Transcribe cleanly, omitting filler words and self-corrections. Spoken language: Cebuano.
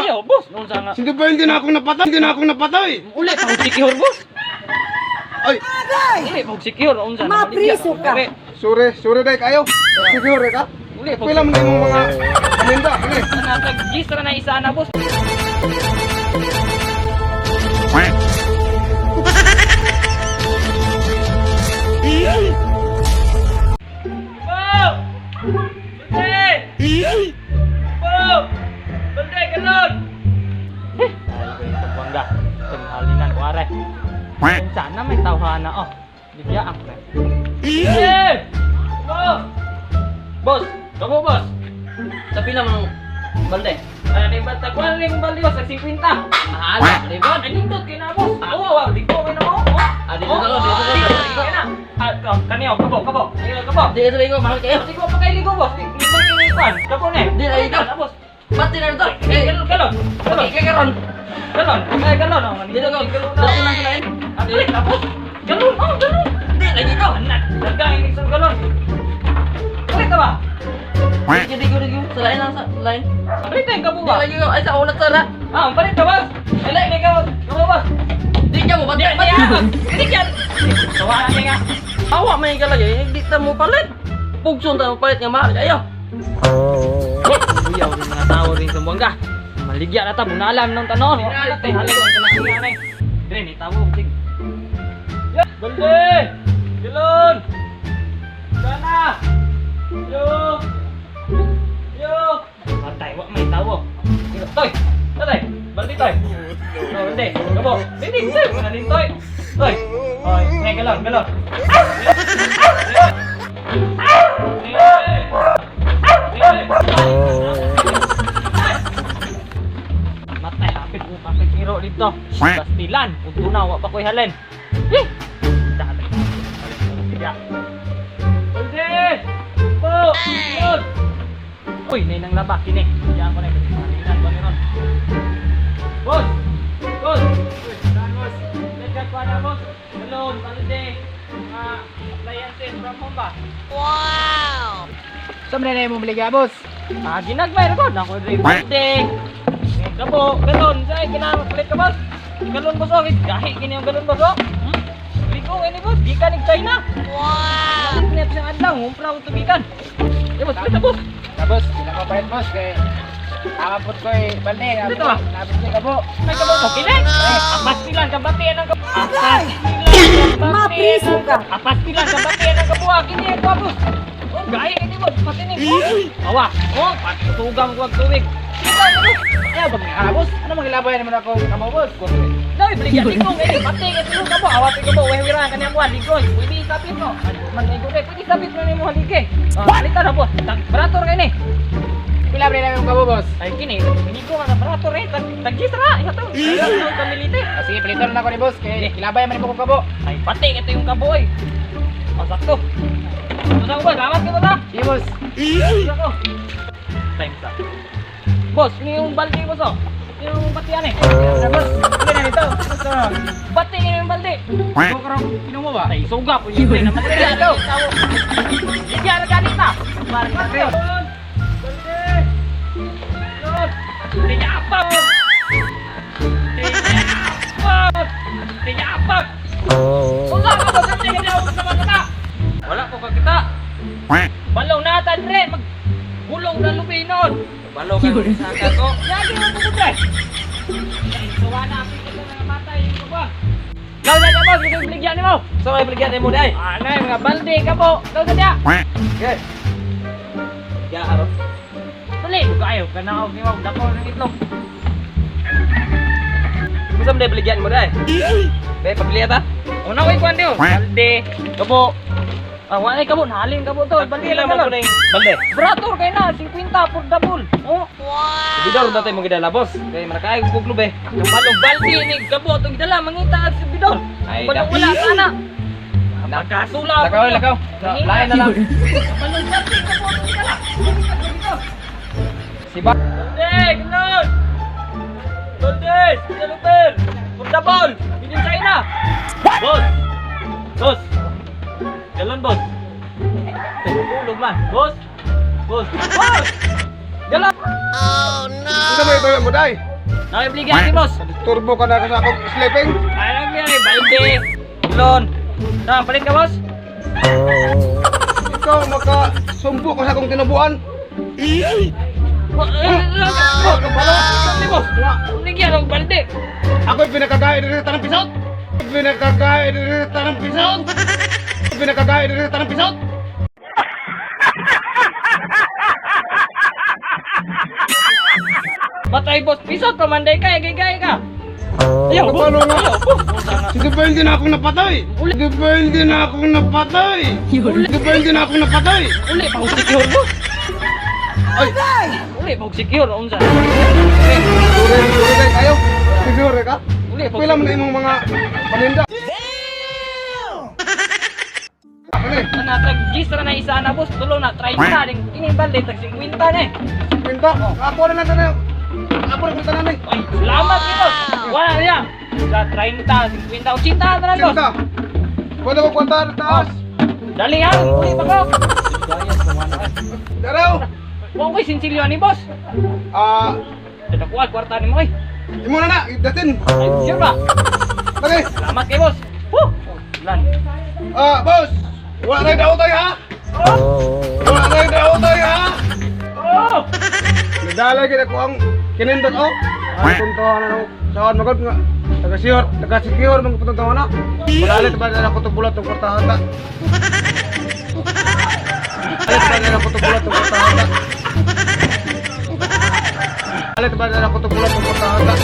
Ayaw, boss. Noon sa nga. 120 na akong napatay. Hindi na akong napatay. Uli pa og secure, boss. Ay, Uli pa og secure unsa na Mapriso ka. sure, sure day kayo. Sure ka? Uli pa. Pila man imong mga paminda, ini. Nag-gis ra na isa na, boss. Bo! Balde! Bo! Balde, galon! Eh, ay, sa bangga. Tinghalinan ko, are. Sana may tawhana, oh. Bigya ang pre. Eh! Bo! Boss, kamo boss. Sa pila man balde. Ano yung bata? Kuha na yung balde, boss. Nag 50. Mahal, libon. Ay, nindot kayo na, boss. Oo, wow, ligo kayo na, oh. Ah, dito ka, dito ka, dito ka. Kaya na. Ah, kaniyo, kabo, kabo. Kaniyo, kabo. Di ito ligo, mahal kayo. Ligo pa kayo, ligo, boss. Ligo kayo, ligo. Kabo na eh. Di, ay, ikaw. Na, boss. Pati na ito. Eh, galon, galon. Galon. Okay, karon. Galon. Eh, galon. Oh, Dito ka. Galon Dito na. na sa lain. Ah, balik na, boss. Galon, oh, galon. Di lagi ko. Anak, dagang yung isang galon. Balik ka ba? Di di di sa lain lang sa lain. Balik na yung kabo Di ba? lagi ko ay sa ulat sara. Ah, balik ka, boss. Balik na ikaw. Kabo, boss. Di ka mo Di, pati. di, ah. Di, yan. Tawa na nga. Awa may kalagay, di ta mo palit. Pugson ta mo palit nga mahal kayo. Kuyaw rin mga tao rin sa Buanga. Maligya na ta, bunalam ng tanon. Wala tayo halaga ang kanang anay. Dire ni tawo sig. Ya, balde. Galon. Sana. Yo. Yo. Matay wa may tawo. Toy. Tatay, balde toy. No, balde. Kabo. Dili, toy. Nanin toy. Toy. Oy, ngay galon, galon. Matay, hapit ko kapit hero dito. Bastilan, kung na, wa pa ko'y halin. Eh! Dati. Ya. Balde! Po! Yun! Uy, nay nang laba, kini. Diyan ko na, halinan ba meron? Boss! Boss! Uy, saan boss? Nagkat pa na, boss. Galon, balde. Mga appliances from home ba? Sa man na imong baligya, boss? Ah, ginagmay ra ko. Nako, dre. Balde. Kabo, galon. Sa kinahanglan palit ka, boss. Galon, boss. Oh, gahi kini ang galon, boss. Oh. Hmm? Ligo ini, boss. Gikan nig China. Wow. Net sa adlaw, humpra og tubigan. Eh, boss, palit na, boss. Na boss, pila ko palit boss kay Amapot ko eh, balde, Dito ba? nabot ko kabo. May kabo ko kini. Apastilan kabatian ang kabo. Apastilan. Mapriso ka. Apastilan kabatian ang kabuha kini ang kuha, boss. Oh, gahi ini, boss. Pati ni. Awa. Oh, patugang ko ang tubig. Kita, boss. Ayaw ba nga boss? Ano magilaboy naman ako kamo boss? Dai, bligyan ligong eh, pati ka tulog ka po, awat ka po, wehwira ka niya mo, ligon. Pwede isapit mo. Man ay gugay, pwede isapit mo nimo haligi. Ah, halita na po. Tag barator kay ni. Pila pre na imong kabo boss? Ay kini, minigo ka na barator eh, tag tag gisra, iha to. Tag kamilite. Ah, sige, palitan na ako ni boss kay kilabay man mo kong kabo. Ay pati ito yung kaboy. Oh, sakto. Ano ba? Salamat ka ba? Sige boss. Ako. Time sa. Boss, ini yung balde boss oh. Yung batian eh. Na boss, pila na nito. Basta. Bati ini yung balde. Ko karong kinumo ba? Ay, suga po yun. Naman Ito. Bigyan na ganita. Balde! Tinyapak! Tinyapak! Tinyapak! Wala ka ba sa tingin niya sa mga Wala ko kakita. Balaw na atan re mag gulong na lubinon. Balo ka sa kako. Lagi mo pupunta. Ay, sawa na ako ito na matay yung kabuang. Gaw na boss, ito yung bligyan mo. Sa may baligya mo dai. Ano yung mga balde ka po. Gaw sa niya. Okay. Ya aro. Dali, kayo ka na og niwa dako ng itlog. Unsa man dai baligyan mo dai? Be pabili ta. Una ko'y kuwan diyo. Balde, kabo. Ah, wala kabo, nahalin kabo to. Balde Pila lang man galon. ko ning balde. Brator kay na 50 for double. Oh, Bidor na tayo mo gidala boss. Kay manakaay ko klube. kabalong balde ni kabo tong gidala mangita at si bidor. Ay, Balong wala sana. Magkasula. Lakaw, lakaw. Lain na lang. Kabalong balde kabo tong gidala. Mangita sa bidor. Si ba? Balde, galon. Balde, sige lupel. For double. Bidin China. Boss. Boss. Galon, boss. Tulog man. Boss. Boss. Boss. Galon. Unsa may ito mo day? Nakibligyan ni boss. Turbo ka na sa akong sleeping. Ay, nagbigyan ni balde. Galon. Na, palit ka, boss. Ikaw makasumbo ka sa akong tinubuan. Oh, Kabalo. Ni boss. Bigyan og balde. Ako'y pinakagaya diri sa tanang pisot. Pinakagaya diri sa tanang pisot. Pinakagaya diri sa tanang pisot. Matay boss, pisot pa man day kay gigay ka. Ayaw, boss. Kabalo nga. Ayaw, boss. Depende na akong napatay. Depende na akong napatay. Depende na akong napatay. Uli pa og secure, boss. Ay, Uli pa og secure unsa. sure, sure kay kayo. Sure ka? Uli pa. Pila man na imong mga paninda. Ano eh? Ana tag gis ra na isa na boss, tulo na 30 ding ining balde tag 50 na eh. Pinta. Ako na lang tanan. Ako na tanan eh. Ay, salamat ni boss. Wala na yan. Sa 30, 50, 80 na lang boss. Pinta. Pwede ko kwanta taas. Dali ha, uli pa ko. Daraw. Wa ko'y sinsilyo ni boss. Ah, Tadakuha kwarta nimo oy. imo na na, datin. Ay, sure ba? Lagi. Salamat kay boss. Woo! Lan. Ah, boss. Wala na daw tayo ha. Wala na daw tayo ha. Oh! Nadala gid ako ang kinindot oh. Ang tuntuhan na ako. Saan magod nga taga sure, taga secure man tuntuhan na. Wala na ba na ako tubulat tong kwartahan ta. Wala ba na ako tubulat tong kwartahan ta. Wala ba na ako tubulat tong kwartahan ta.